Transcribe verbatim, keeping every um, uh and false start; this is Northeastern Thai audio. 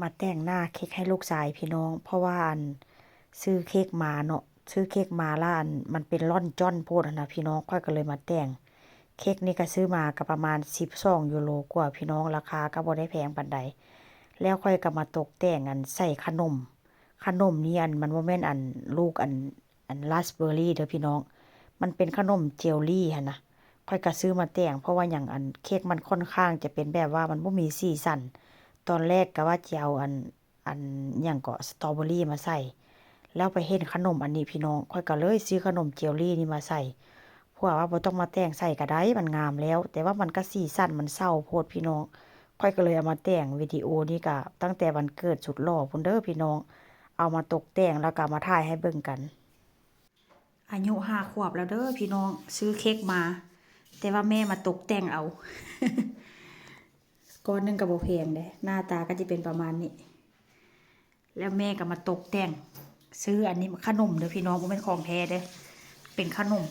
มาแต่งหน้าเค้กให้ลูกชายพี่น้อง เพราะว่าอันซื้อเค้กมาเนาะ ซื้อเค้กมาแล้วอันมันเป็นร่อนจ้อนโพดหั้นนะพี่น้อง ข้อยก็เลยมาแต่ง เค้กนี่ก็ซื้อมาก็ประมาณสิบสองยูโรกว่าพี่น้อง ราคาก็บ่ได้แพงปานใด แล้วข้อยก็มาตกแต่งอันใส่ขนม ขนมนี่อันมันบ่แม่นอันลูกอัน อันราสเบอร์รี่เด้อพี่น้อง มันเป็นขนมเจลลี่หั้นนะ ข้อยก็ซื้อมาแต่ง เพราะว่าหยังอันเค้กมันค่อนข้างจะเป็นแบบว่ามันบ่มีสีสัน ตอนแรกก็ว่าจะเอาอัน อันหยังก็สตรอเบอร์รี่มาใส่ แล้วไปเห็นขนมอันนี้พี่น้อง ข้อยก็เลยซื้อขนมเจลลี่นี่มาใส่ เพื่อว่าบ่ต้องมาแต่งใส่ก็ได้ มันงามแล้ว แต่ว่ามันก็สีสันมันเศร้าโพดพี่น้อง ข้อยก็เลยเอามาแต่งวิดีโอนี่ก็ตั้งแต่วันเกิดสุดหล่อพุ้นเด้อพี่น้อง เอามาตกแต่งแล้วก็มาถ่ายให้เบิ่งกัน อายุห้าขวบแล้วเด้อพี่น้อง ซื้อเค้กมา แต่ว่าแม่มาตกแต่งเอา ก้อนหนึ่งก็บ่แพงเด้ หน้าตาก็จะเป็นประมาณนี้ แล้วแม่ก็มาตกแต่ง ซื้ออันนี้ขนมเด้อพี่น้อง บ่แม่นของแท้เด้อ เป็นขนม